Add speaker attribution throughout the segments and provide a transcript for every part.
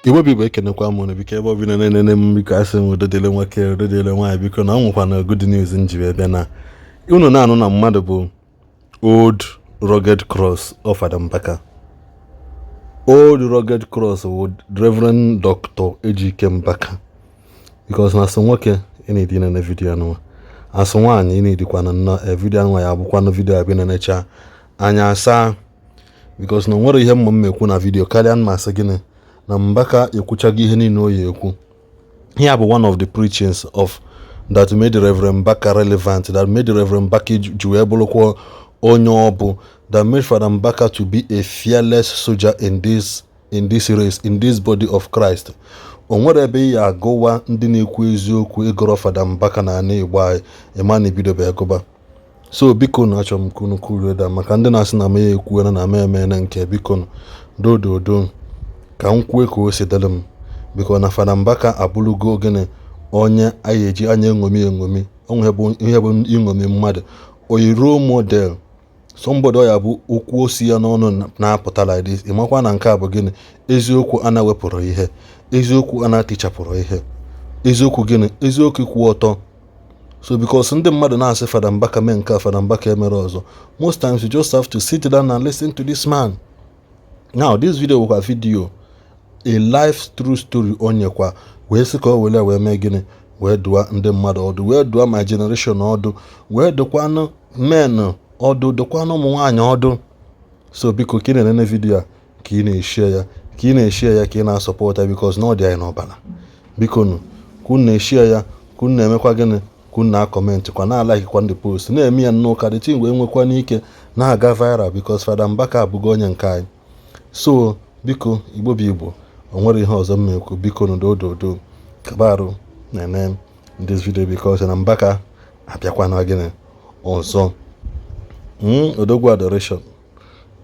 Speaker 1: Igbo bụ Igbo, ekenekwa m unu. Biko, ebe ọbụla na-enene m, biko, asị m udo dịrị nwoke, udo dịrị nwaanyị. Biko, na ọ nwekwa na good news m ji wee bịa na unu na-anụ na mmadụ bụ Old Rugged Cross of Fada Mbaka. Old Rugged Cross bụ Reverend Dr. Ejike Mbaka, because na asụ nwoke ị na-edi na video anụnwa, asụ nwaanyị ị na-edikwa na nnọọ video anụnwa ya abụkwanụ video abịa na-enecha anya asaa, because na o nwere ihe mma m ekwu na video karịa mma asị gịnị na Mbaka ekwuchago ihe niile o ya ekwu. Here bụ one of the preachings of that made the Reverend Mbaka relevant, that made the Reverend Mbaka ji wee bụrụkwa onye ọ bụ, that made Father Mbaka to be a fearless soldier in this race, in this body of Christ. O nwere ebe ị ya agụwa ndị na-ekwu eziokwu ịgọrọ Fada Mbaka na ana Igbo anyị ịma na ebidobe agụba. So biko na achọrọ m ka unu kwurie da maka ndị na-asị na m ya ekwuena na m emena nke. Biko dododo ka m kwue ka o si dịrị m. Biko, na Fada Mbaka abụrụgo gịnị, onye anyị eji anya eṅomi eṅomi. Onwe ihe bụ iṅomi mmadụ, oyi role model, somebody ọ ya bụ okwu osi ya n'ọnụ na-apụta like this, ịmakwa na nke a bụ gịnị, eziokwu a na-wepụrụ ihe, eziokwu a na-atichapụrụ ihe, eziokwu gịnị, eziokwu kwụ ọtọ. So because ndị mmadụ na-asị Fada Mbaka mee nke a, Fada Mbaka emere ọzọ, most times you just have to sit down and listen to this man. Now this video bụkwa video a life true story o nyekwa wee sị ka o were wee mee gịnị, wee dụa ndị mmadụ ọdụ, wee dụa my generation ọdụ, wee dụkwanụ men ọdụ, dụkwanụ ụmụ nwaanyị ọdụ. So biko, ka ị na-enene video a, ka ị na-eshare ya, ka ị na-eshare ya, ka ị na-asupport ya, because na ọ dị anyị n'ọbara. Biko nụ, ka unu na-eshare ya, ka unu na-emekwa gịnị, ka unu na-acomment kwa, na-alike kwa ndị post na-eme ya nnọọ, ka the thing wee nwekwa n'ike na-aga viral, because Fada Mbaka abụgo onye nke anyị. So biko, Igbo bụ Igbo, o nwere ihe ọzọ m na-ekwu. Biko nụ, dododo kabarụ na-eme this video, because na Mbaka abịakwana gịnị ọzọ. Odogwu Adoration,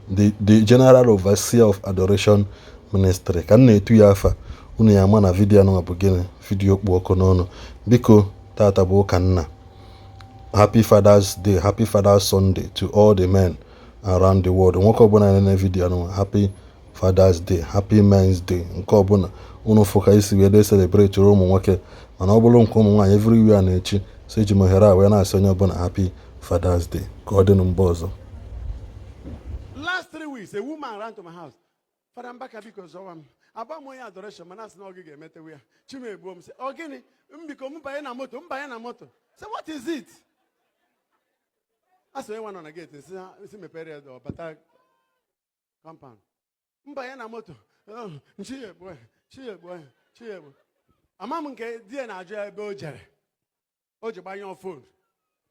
Speaker 1: the general overseer of Adoration Ministry, ka m na-etu ya afa unu ya ama na video anụnwa bụ gịnị, video kpụ ọkụ n'ọnụ. Biko, tata bụ ụka nna. Happy Father's Day, happy Father's Sunday to all the men around the world. Nwoke ọbụla na-ene video anụnwa, happy Father's Day, happy Men's Day. Nke ọbụla unu fụ ka isi wee dee celebrate ụmụ nwoke, mana ọ bụrụ nke ụmụ nwaanyị, everywhere na-echi. So eji m ohere a wee na-asị onye ọbụla happy Father's Day. Ka ọ dị na mgbe ọzọ.
Speaker 2: Last 3 weeks, a woman ran to my house. "Father Mbaka, biko zọwa m. Agba m onye Adoration, mana asị na ọ gị ga-emetewe ya. Chimegbuo m." Sị, "Ọ gịnị? M biko, m banye na moto, m banye na moto." Sị, "What is it?" A sị onye nwa nọ na gate, sị ha si mepere ya door, bata compound. M banye na moto. "Oh, nchi ya egbuo ya, chi ya egbuo ya, chi ya egbuo." Ama m nke di ya na-ajụ ya ebe o jere. O ji gbanyụọ phone.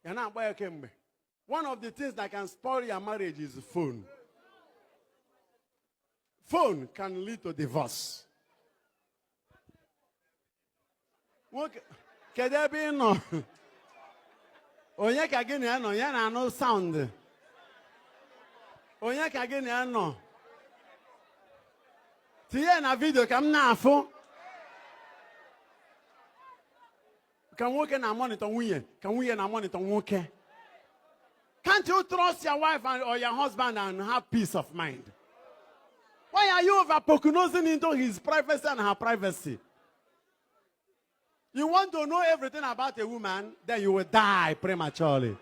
Speaker 2: Ya na-akpọ ya kemgbe. One of the things that can spoil your marriage is phone. Phone can lead to divorce. Nwoke, kedu ebe ị nọ? Onye ka gị na ya nọ? Ya na-anụ sound. Onye ka gị na ya nọ? Tinye na video ka m na-afụ. Ka nwoke na-amonitor nwunye, ka nwunye na-amonitor nwoke. Can't you trust your wife or your husband and have peace of mind? Why are you over poke-nosing into his privacy and her privacy? You want to know everything about a woman, then you will die prematurely.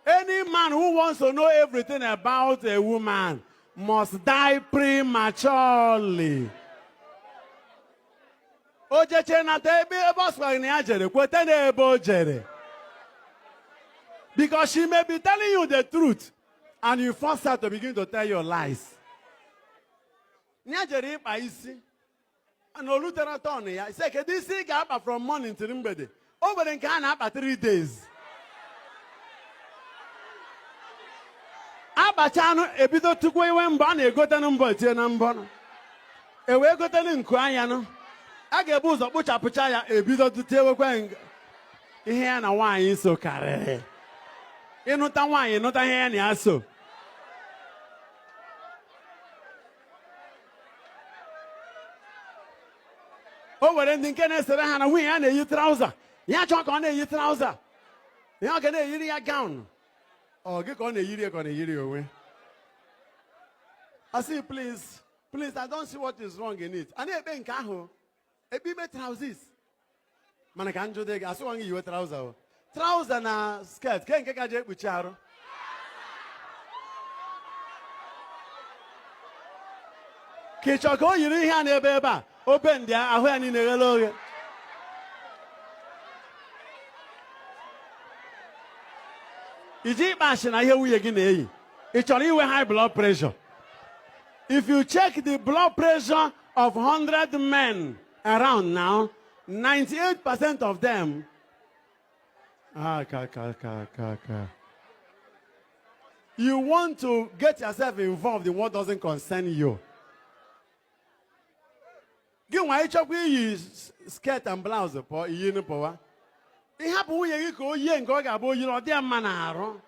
Speaker 2: Any man who wants to know everything about a woman must die prematurely. O jeche nata ebe ọ sịkwara na ya jere, kweta na ebe o jere. Because she may be telling you the truth and you force her to begin to tell you lies. Ya jere ịkpa isi na olu tere turn ya sị, "Kedu isi ị ga-akpa from morning till mgbede?" O nwere nke a na-akpa 3 days. Akpacha anụ ebido tukwa iwe mbọ a na-egotenụ mbọ etinye na mbọ, e wee gotenụ nku anya nụ a ga-ebu ụzọ kpụchapụcha ya, ebido tiewekwe ihe ya na nwaanyị so karịrị. Ịnụta nwaanyị, nụta ihe ya na ya so. O nwere ndị nke na-esere ha na nwunye ya na-eyi trouser, ya chọọ ka ọ na-eyi trouser, ya ọ ga na-eyiri ya gown. Ọ gị ka ọ na-eyiri ya, ka ọ na-eyiri ya onwe. I say, please, Please, I don't see what is wrong in it. A na-ekpe nke ahụ, ekpe ikpe trousers. Mana ka njụ dị gị, asịkwa gị yiwe trouser o. Trouser na skirt, ke nke kaja ekpuchi arụ? Ka ị chọọ ka o yiri ihe a na-ebe ebe a, obe ndị ahụ ya niile ghere oghe. Iji ịkpa ashị na ihe nwunye gị na-eyi, ị chọrọ inwe high blood pressure. If you check the blood pressure of 100 men around now, 98% of them ah, ka, ka, ka, ka, ka. You want to get yourself involved in what doesn't concern you. Gị nwa ịchọkwa iyi skirt and blouse pụọ iyi pụwa. Ịhapụ nwunye gị ka o yie nke ọ ga-abụ oyiri ọ dị ya mma n'arụ.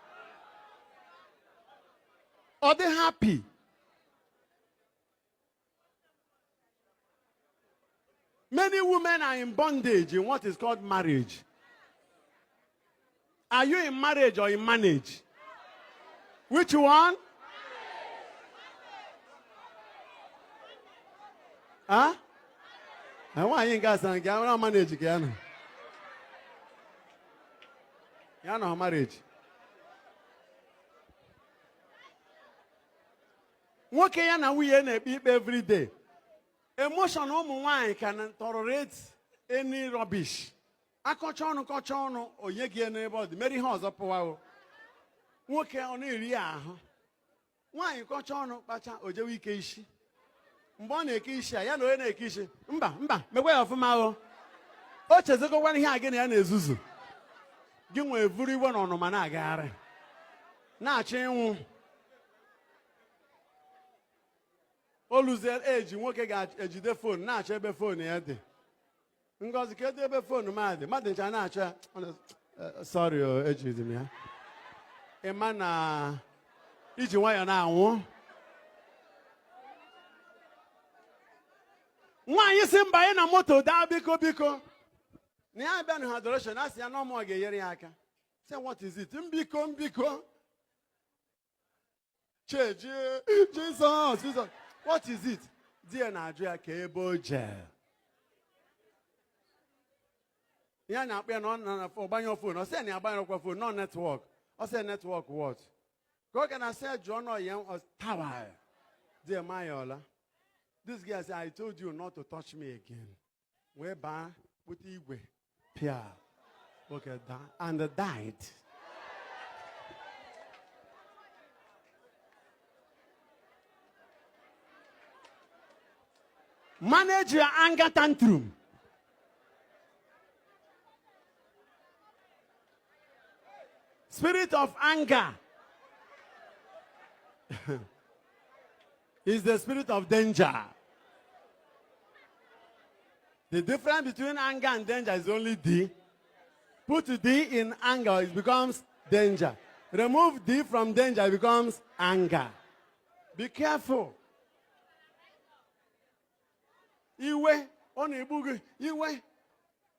Speaker 2: Ọ dị happy. Many women are in bondage in what is called marriage. Are you in marriage or in manage? Which one? Huh? Nwaanyị nke asaa nke ahụ manage ka ya nọ. Ya nọ marriage. Nwoke ya na nwunye na-ekpe ikpe every day. Emotion ụmụ nwaanyị can tolerate any rubbish. Akọcha ọnụ kọcha ọnụ onye gị n'ebe ọ dị mere ihe ọzọ pụwa o. Nwoke ọ na-eri ya ahụ. Nwaanyị kọcha ọnụ kpacha o jewe ike isi. Mgbe ọ na-eke isi a ya na onye na-eke isi mba mba mekwa ya ọfụma o. O chezekọkwana ihe a gị na ya na-ezuzu. Gị nwee vuru iwe na ọnụma na-agagharị. Na-achọ ịnwụ. Oluzie eji nwoke ga-ejide phone na-achọ ebe phone ya dị. Ngozi kedu ebe phone m dị? Mmadụ ncha na-achọ ya. Sorry o, ejidi m ya. Ị ma na iji nwayọọ na-anwụ. Nwaanyị si mba anyị na moto daa biko biko. Na ya bịa na adoration a sị ya na ọmụ ga-enyere ya aka. Say what is it? Mbiko mbiko. Cheje Jesus Jesus. What is it? Di ya na-ajụ ya ka ebe o jee. Ya na-akpọ ya na ọ na ọgbanyụ phone. Ọ sị na ya agbanyụrụkwa phone, no network. Ọ sị network what? Ka ọ ga na sị jụọ nọ ya tawa. Di ya ma ya ọla. This guy said, I told you not to touch me again. Wee baa kpụta igwe pịa. Okay, and died. Manage your anger tantrum. Spirit of anger is the spirit of danger. The difference between anger and danger is only D. Put D in anger, it becomes danger. Remove D from danger, it becomes anger. Be careful. Iwe, ọ na-egbu gị, iwe.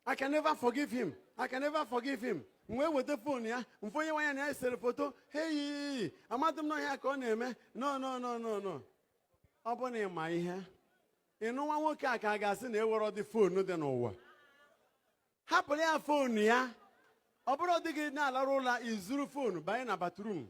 Speaker 2: I can never forgive him. I can never forgive him. M wee weta phone ya, mfe onye nwaanyị na ya sere foto, hey, amadị m n'ọhịa ka ọ na-eme. No, no, no, no, no. Ọ bụ na ị ma ihe. Ị nụwa nwoke a ka a ga-asị na ewere dị phone dị n'ụwa. Hapụrụ ya phone ya. Ọ bụrụ dị gị na-alarụ ụla izuru phone banye na bathroom.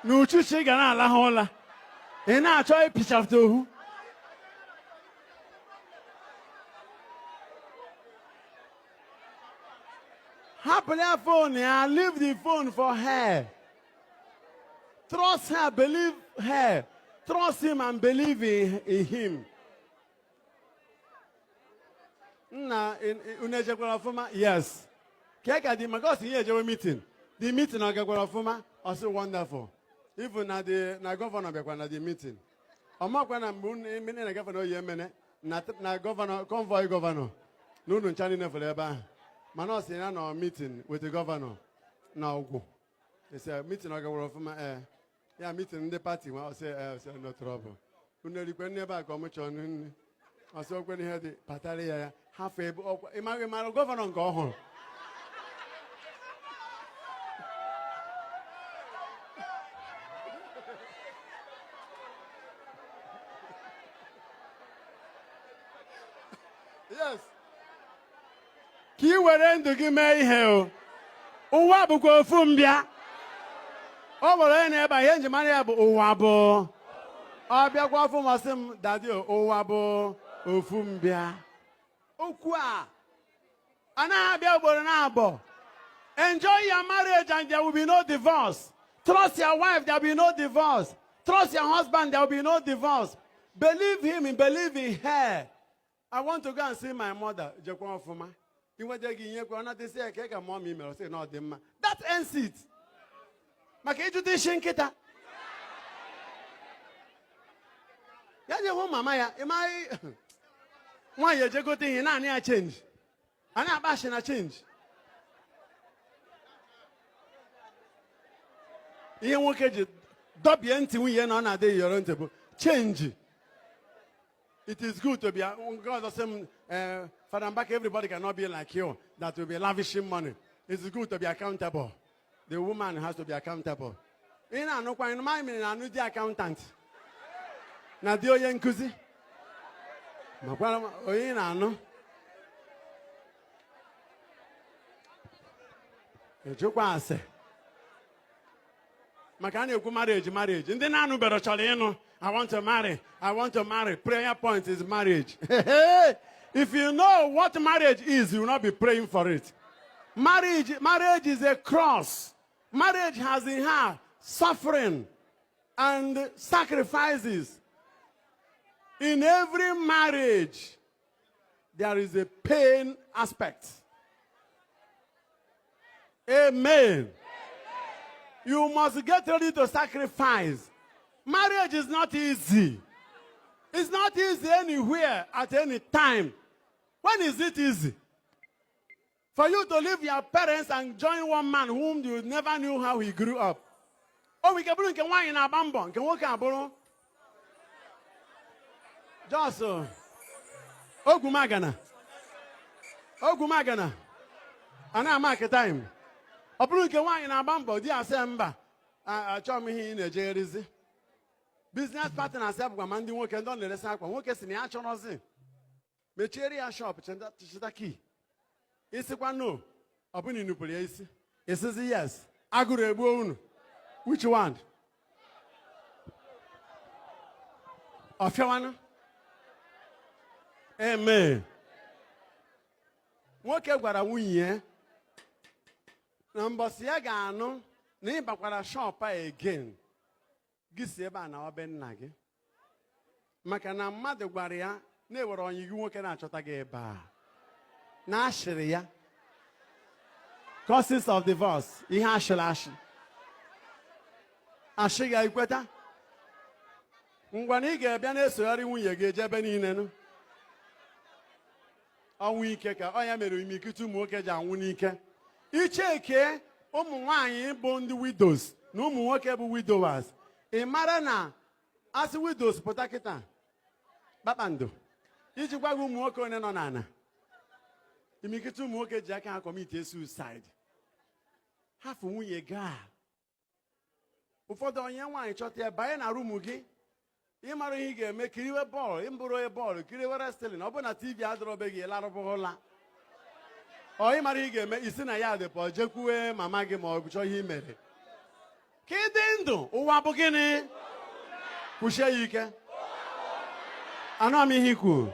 Speaker 2: N'uchichi ga na-alahụ ụla ị na-achọ ịpịchafụta ohu. Hapụrụ ya phone ya, leave the phone for her. Trust her, believe her. Trust him and believe in him. Nna unu ejekwara ọfụma? Yes. Ka ka dị maka ọ sị ihe ejewe meeting. The meeting ọ gakwara ọfụma? Ọ sị wonderful. Even na the na governor bịakwa na the meeting. Ọ makwa na mgbe unu emene na governor oyi emene na na governor convoy governor. Na unu ncha niile fere ebe ahụ, mana ọ sị ya nọ meeting with the governor na ọgwụ. Esi meeting ọ gawara ọfụma? Ee, ya meeting ndị party nwa. Ọsị ee, ọsị no trouble. Unu erikwe nne ebe a ka ọ mụchọọ nri. Ọsị okwe ihe dị patara ya ya hafụ ebe ọkwa. Ịmara ịmara governor nke ọhụrụ. Yes, ka ị were ndụ gị mee ihe o. Ụwa bụkwa ofu mbịa. Ọ nwere onye na-ebe a, ihe njimara ya bụ ụwa bụ ọ bịakwa ọfụ masị m, "Daddy o, ụwa bụ ofu mbịa." Okwu a anaghị abịa ugboro na abụọ. Enjoy your marriage and there will be no divorce. Trust your wife, there will be no divorce. Trust your husband, there will be no divorce. Believe him and believe in her. I want to go and see my mother. Jekwa ọfụma. Inweta gị nyekwa ọ natịsị ya ka mụọ ma i mere, ọ sị na ọ dị mma. That ends it. Maka ịjụta isi nkịta. Ya je hụ mama ya, ị maghị nwaanyị ejegote ihe naanị ya change. A na-akpa ashị na change. Ihe nwoke ji dọbie ntị nwunye na ọ na-adị yọrọ ntị bụ change. It is good to be God sị m, Father Mbaka, everybody cannot be like you that will be lavishing money. It is good to be accountable. The woman has to be accountable. Ị na-anụkwa ịnụ ma mere na-anụ di accountant na di onye nkụzi, makwara m onye ị na-anụ ejụkwa ase maka a na-ekwu marriage, marriage. Ndị na-anụbere chọrọ ịnụ. I want to marry, I want to marry. Prayer point is marriage. If you know what marriage is, you will not be praying for it. Marriage, marriage is a cross. Marriage has in her suffering and sacrifices. In every marriage there is a pain aspect. Amen. You must get ready to sacrifice. Marriage is not easy. It's not easy anywhere at any time. When is it easy? For you to leave your parents and join one man whom you never knew how he grew up. O nwere ike bụrụ nke nwaanyị na-agba mbọ, nke nwoke abụrụ just ogwumagana ogwumagana a na-ama time. Ọ bụrụ nke nwaanyị na-agba mbọ, di asị mba, achọghị m ihe ị na-ejegherizi. Business partners ya bụkwa ma ndị nwoke ndị ọ na-eresi akwa. Nwoke si na ya chọrọzi, mechiere ya shop, chịta key. Isikwa no, ọ bụ na inupụrụ ya isi. Isizi yes, agụrụ egbuo unu. Which one? Ọfịawanụ. Amen. Nwoke gwara nwunye ya na mbọsị ya ga-anụ na ị bakwara shop a again, gị si ebe a na ọbe nna gị, maka na mmadụ gwara ya na-ewere onye gị nwoke na-achọta gị ebe a na ashịrị ya. Causes of divorce, ihe ashịrị ashị ashị ga ikweta ngwa na ị ga-abịa na-esogharị nwunye gị eje ebe niile nụ. Ọnwụ ike ka ọ ya mere imikiti ụmụ nwoke ji anwụ n'ike. Icheke ụmụ nwanyị bụ ndị widows na ụmụ nwoke bụ widowers, ị mara na asị widows pụta kịta kpakpando iji gwa gị ụmụ nwoke onye nọ n'ala. Imikiti ụmụ nwoke ji aka ha commit suicide, hafụ nwunye gị a. Ụfọdụ onye nwaanyị chọta ya banye na room gị, ịmara ihe ị ga-eme, kiriwe bọọlụ, ịmbụrụ onye bọọlụ, kiriwe wrestling. Ọ bụ na TV adọrọbe gị, larụbụla ọ ịmara ihe ị ga-eme, isi na ya dị pụọ, jekwuwe mama gị ma ọ bụ chọọ ihe i mere ka ị dị ndụ. Ụwa bụ gịnị? Kwuchie ya ike. Anụ m ihe ikwu.